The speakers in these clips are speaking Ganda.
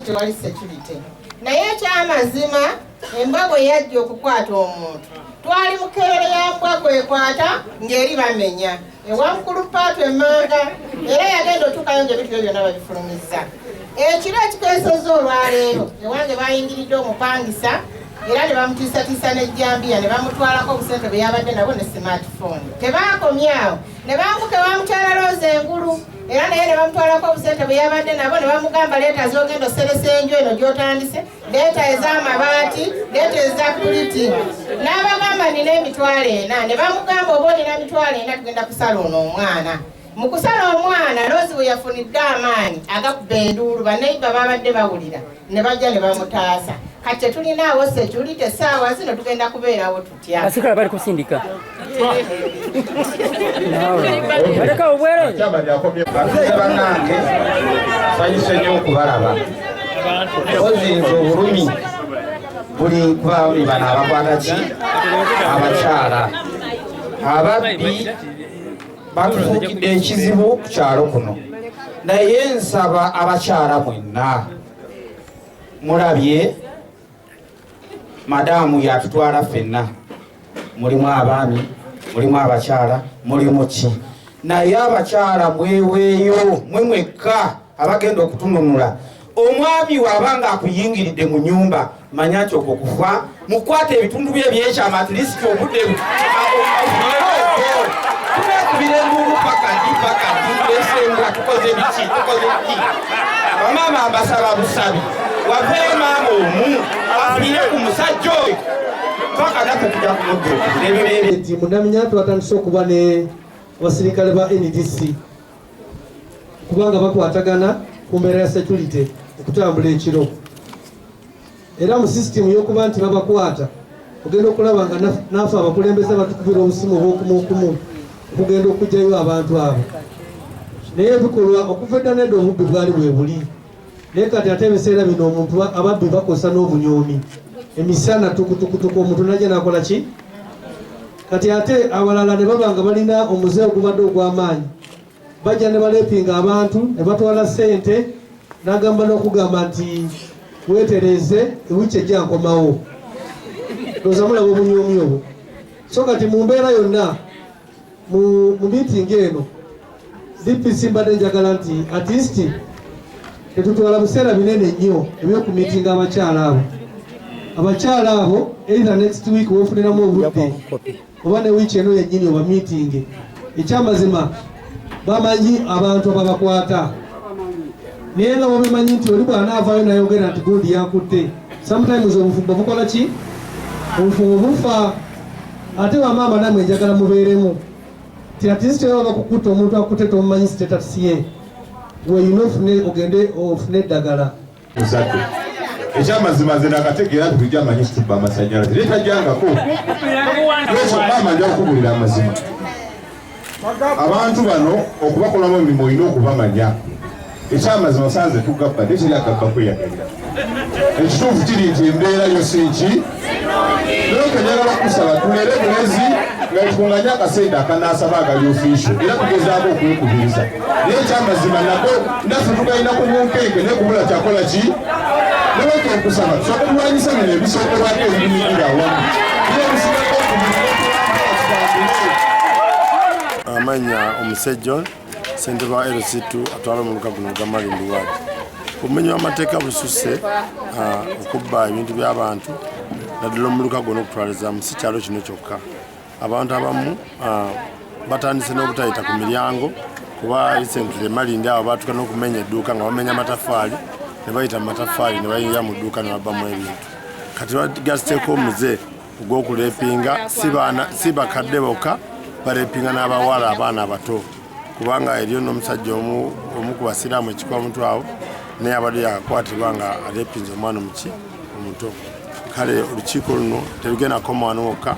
Tewali security. Naye ekyamazima, embwa bwe yajja okukwata omuntu, twali mukeere ya mbwa kwekwata ng'eri bamenya ewa mukulu Paatu emmanga, era yagenda otuukayo ng'ebintu byo byonna babifulumizza. Ekiro ekikeesezza olwaleero, ewange bayingiridde omupangisa era ne bamutiisatiisa n'ejjambiya ne bamutwalako obusente bwe yabadde nabwo ne smartphone. Tebaakomyawo, ne bambuka ewa mukyala Rooza engulu, era naye ne bamutwalako obusente bwe yabadde nabwo, ne bamugamba, "Leeta z'ogenda oseresa enju eno gy'otandise, leeta ez'amabaati, leeta eza kuliti." N'abagamba, "Nina 400,000." Ne bamugamba, "Oba olina 400,000, tugenda kusala ono omwana." Mu kusala omwana, Rose bwe yafunidde amaanyi agakuba enduulu, baneiba babadde bawulira ne bajja ne bamutaasa. Kati tetulinaawo security. Essaawa zino tugenda kubeerawo tutya? Asikala bali kusindika baleka obwerere. Batuuze bannange, sanyuse nnyo okubalaba. Ozinza obulumi buli kubaami bano abakwata ki abakyala. Ababbi batufuukidde ekizibu ku kyalo kuno, naye nsaba abakyala mwenna, mulabye madaamu yatutwala ffenna, mulimu abaami, mulimu abakyala, mulimu ki, naye abakyala mweweeyo mwe mwekka abagenda okutununula. Omwami waaba nga akuyingiridde mu nyumba, manya nti okwo kufa. Mukwata ebitundu bye ebyekyama, at least obudde tunakubira enduulu paka ddi? Paka ddi? Tulesembwa, tukoze biki? Tukoze biki? Bamaama, mbasaba busabi, waveeyo maama omu afiire ku musajja oyo, paka naffe tujja kumudduukirira ebyo. Nti munamenya twatandise okuba ne abasirikale ba NDC, kubanga bakwatagana ku mbeera ya security okutambula ekiro, era mu sisitimu y'okuba nti babakwata, ogenda okulaba nga naffe abakulembeze batukubira obusimu obwokumukumu okugenda okugyayo abantu abo. Naye ebikolwa okuva edda nedda, obubbi bwali bwe buli, naye kati ate ebiseera bino omuntu ababbi bakozesa n'obunyoomi emisana tukutukutuku, omuntu najja nakola ki. Kati ate abalala ne baba nga balina omuze ogubadde ogw'amaanyi, bajja ne balepinga abantu ne batwala ssente, n'agamba n'okugamba nti, "Weetereeze, ewiiki ejja nkomawo." Ndowooza mulaba obunyoomi obwo. So kati mu mbeera yonna, mu meeting eno, DPC, mbadde njagala nti at least tetutwala biseera binene nnyo ebyokumiitinga abakyala abo. Abakyala abo, either next week wofuniramu obudde oba ne wiiki eno yennyini oba meeting. Ekyamazima, bamanyi abantu ababakwata, naye nga babimanyi nti oli bw'anaavaayo nayogera nti gundi yankutte, sometimes obufumbo bukola ki? Obufumbo bufa. Ate bamaama namwe njagala mubeeremu ti at least oba bakukutta, omuntu akutte tomumanyi status ye, weeyina ofune ogende ofune eddagala. Muzadde, ekyamazima nze nakategeera nti bulijjo amanyi kitubba amasanyalaze, naye tajjangako. Lwekyo maama, nja kukubulira amazima. Abantu bano okubakolamu emirimu olina okubamanya. Ekyamazima, sanze tugabba, naye teri agabba kweyagalira. Ekituufu kiri nti embeera yo si nki. Lwekyo njagala kukusaba tulere bulezi nga tukunganye akasente akanaasaba agali official, era tugezaako okwekubiriza, naye ekyamazima nako naffe tugalina ku bunkenke, naye kubula kyakola ki. Nolwekyo nkusaba tusooke tulwanyisa bino ebisookerwako ebiyingira awamu, naye ebisigako. Amannya Omuse John, ssentebe wa LC2 atwala omuluka guno ogwa Malindi Ward. Obumenyi bw'amateeka bususse, okubba ebintu by'abantu, naddala omuluka guno okutwalizaamu, si kyalo kino kyokka. Abantu abamu batandise n'obutayita ku miryango, kuba recently Malindi awo batuka n'okumenya edduuka nga bamenya amatafaali, ne bayita mu matafaali ne bayingira mu dduuka ne babbamu ebintu. Kati bagasiteeko omuze ogw'okulepinga, si baana, si bakadde bokka, balepinga n'abawala, abaana abato, kubanga eriyo n'omusajja omu, omu ku basiraamu ekikwa mutu awo, naye abadde yakakwatibwa nga alepinze omwana omuki omuto. Kale olukiiko luno terugenda kukoma wano wokka,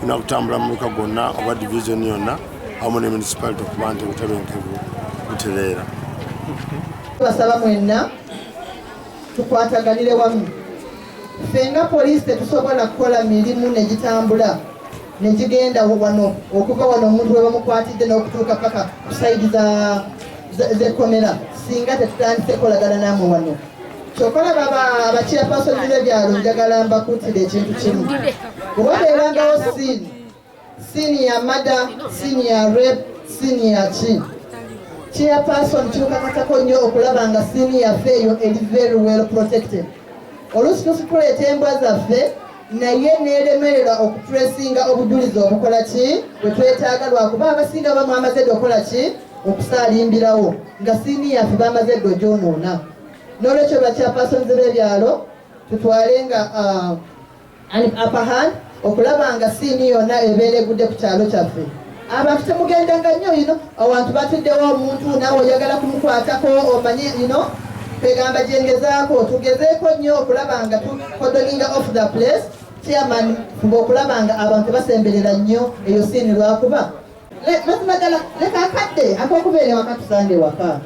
lulina kutambula mu muluka gwonna oba division yonna awamu ne municipality okuba nti obutebenkevu butereera. Tubasaba mwenna tukwataganire wamu. Ffe nga poliisi tetusobola kukola mirimu negitambula negigenda wano, okuva wano omuntu we bamukwatidde n'okutuuka paka ku side z'ekkomera, singa tetutandise kukolagana namwe wano. Kyokka olaba abachairperson b'ebyalo, njagala mbakuutire ekintu kimu. Bwe wabeerangawo scene, scene ya murder, scene ya rape, scene ya ki, chairperson kyukakatako nnyo okulaba nga scene yaffe eyo eri very well protected. Oluusi tuleeta embwa zaffe, naye neeremererwa okutracinga obujulizi obukola ki bwe twetaaga, lwakuba abasinga bamu amaze dde okukola ki, okusaalimbirawo nga scene yaffe bamaze dde ogyonoona. N'olwekyo bachairpersons b'ebyalo, tutwale nga an upper hand okulaba nga scene yonna ebeera egudde ku kyalo kyaffe. Abantu temugendanga nnyo ino awantu batuddewo omuntu, naawe oyagala kumukwatako, omanye ino kwegamba gyengezaako. Tugezeeko nnyo okulaba nga tucordoninga off the place. Chairman, fuba okulaba nga abantu basemberera nnyo eyo scene, lwakuba mazima ddala leka akadde ak'okubeera ewaka tusange waka.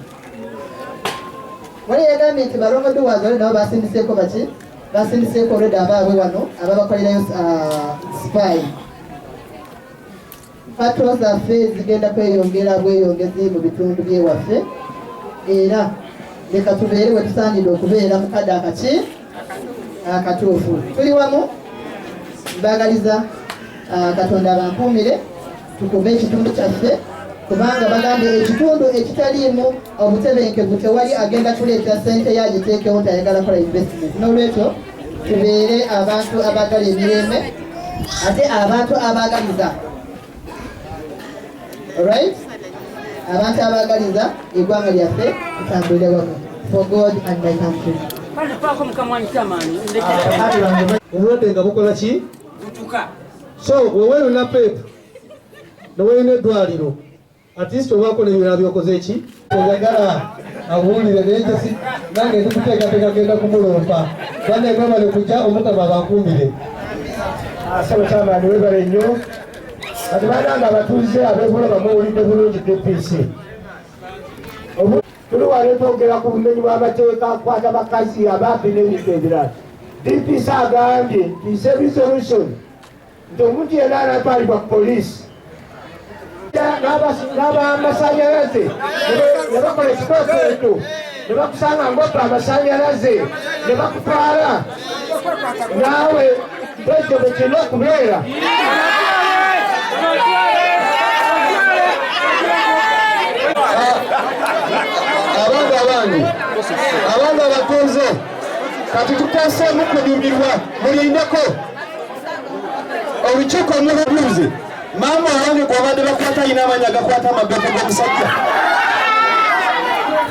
Wali yagambye nti ba wrongdoers wali nabo basindiseeko baki, basindiseeko olwedde abaabwe wano ababakolerayo spy. Patrol zaffe zigenda kweyongera bweyongezi mu bitundu byewaffe, era leka tubeere we tusaanidde okubeera mu kadde akaki akatuufu. Tuli wamu, mbagaliza Katonda bankuumire, tukume ekitundu kyaffe, kubanga bagambye ekitundu ekitaliimu obutebenkevu tewali agenda kuleeta sente yagiteekewo nti ayagala kola investment. N'olwekyo tubeere abantu abaagala emirembe, ate abantu abaagaliza, alright, abantu abaagaliza eggwanga lyaffe. Tutambulire wamu for God and my country. Paako mukamwani kyamaanyi. Obulwadde nga bukola ki? So weweeruna peepu neweerina eddwaliro, at least obaako nebirala byokoze eki oyagala abuulire, naye nze nange ndi kuteekateeka genda kumulompa. Banne, mwebale kujja, Omukama abankuumire. Asaba kyamaani, webale nnyo. Kati banange abatuuze ab'ebuloba, muwulidde bulungi DPC. Tuli wano twogera ku bumenyi bw'amateeka kukwata bakazi ababbi n'ebintu ebirala. DPC agambye nti resolution nti omuntu yenna anatwalibwa ku poliisi n'abamasanyalaze ne bakola ekikwekweto ne bakusanga ng'obba amasanyalaze ne bakutwala, naawe bwekyo bwe kirina okubeera. Abange, abange abatuuze, kati tuteeseemu kunyumirwa, mulindeko olukiiko mulubuuze. Maama owange gwabadde bakwata alina amaanyi agakwata amabega g'omusajja.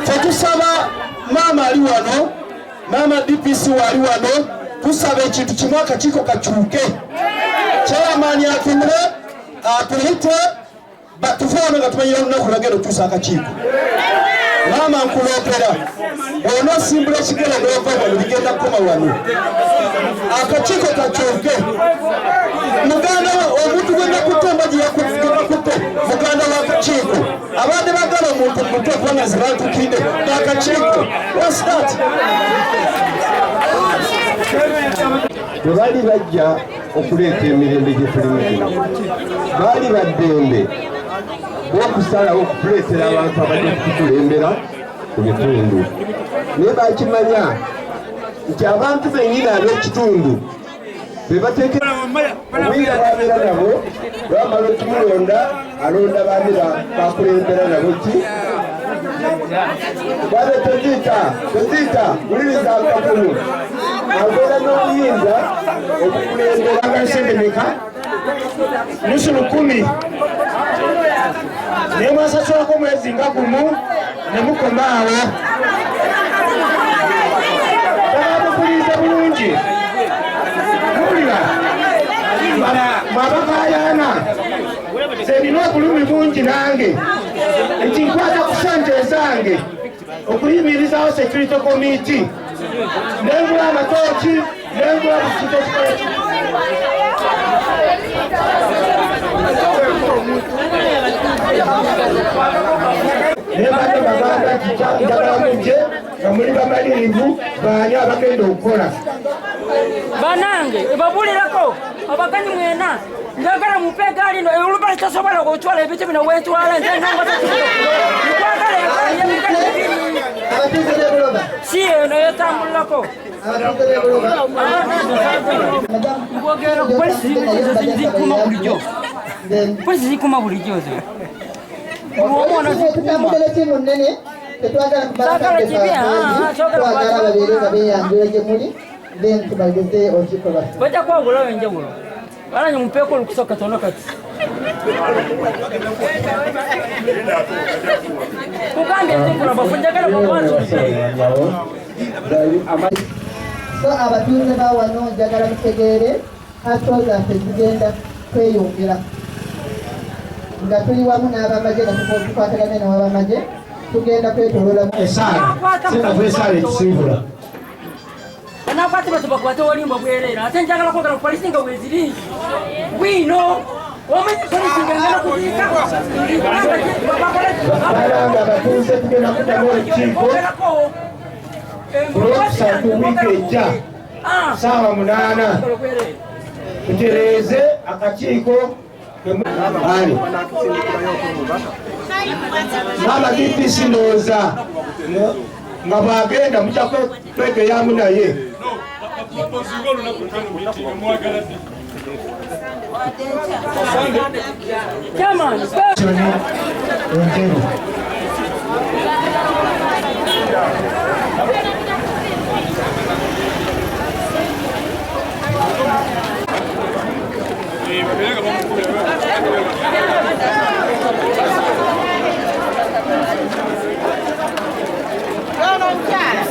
Fetusaba maama ali wano, maama DPC waali wano, tusaba ekintu kimu: akakiiko kakyuke, chairman atuule atuyite, tuve wano nga tumanyira olunaku lwagenda okutuusa akakiiko. Maama, nkuloopera, bw'onoosimbula ekigere n'ova wano, bigenda kukoma wano. Akakiiko kakyuke. Muganda omuntu gwe nakutte embagi yakutte muganda w'akakiiko, abadde bagala omuntu muto kubanga ze bantukidde n'akakiiko. What's that? Bwe baali bajja okuleeta emirembe gye tulimu gino, baali baddembe bw'okusalawo okutuleetera abantu abajja kutukulembera ku bitundu, naye bakimanya nti abantu bennyini ab'ekitundu be bateeke obuyinza bwabeera nabo. Bwamala okumulonda, alonda baani bakulembera nabo ki bwabe. Toziyita, toziyita, wuliriza akakulu, abeera n'obuyinza okukulembera. Sente meka? Nusu lukumi, naye mwasasulako omwezi nga gumu ne mukoma awo. Bamukuliriza bulungi, muwulira mwabakayana. Nze nina obulumi bungi nange nti nkwata ku sente ezange okuyimirizawo security committee, nengula amatooki, nengula buli kintu ekikola ki. Naye badde bagamba nti njagala mujje nga muli bamalirivu, baani abagenda okukola. Banange, babulirako abaganyi mwena, njagala mupe egaali no olubali tasobola okutwala ebintu bino wentwala nze nanga. Nkwagala egaali y'ebigere bibiri. Abatuuze b'ebuloba. Buloba. Si eno yetambulirako. Abatuuze b'e Buloba. Mbwogera polisi zikuma bulijjo. Polisi zikuma bulijjo zo. Omwana tutambudde ne ttiimu nnene, tetwagala kumala Twagala kadde kibi, kangi, twagala twagala kwata. Babeere nga beeyanjula gye muli, then tumalirize olukiiko lwaffe. Bajja kwawulawo enjawulo. Balanye mumpeeko olukusa katono kati. Kugambye nzikula bafu njagala babanzulire. So abatuuze ba wano, njagala mutegeere patrol zaffe zigenda kweyongera nga tuli wamu n'abamagye, nga tukwatagane n'abamagye, tugenda kwetoloola. Esaala sekavu, esaala etusiibula. Banakwate batubakwate olimba bwereera, ate njagala kwogera ku polisi nga weeziri bwino, omanyi polisi nga ngenda kuziika. Balanga abatuuze, tugenda kuddamu olukiiko ku Lwokusatu wiiki ejja saawa 8, tutereeze akakiiko. Ali maama DPC, ndowooza nga bwagenda mujja kwegeyamu naye. Chairman, enjeru. Ono omukyala.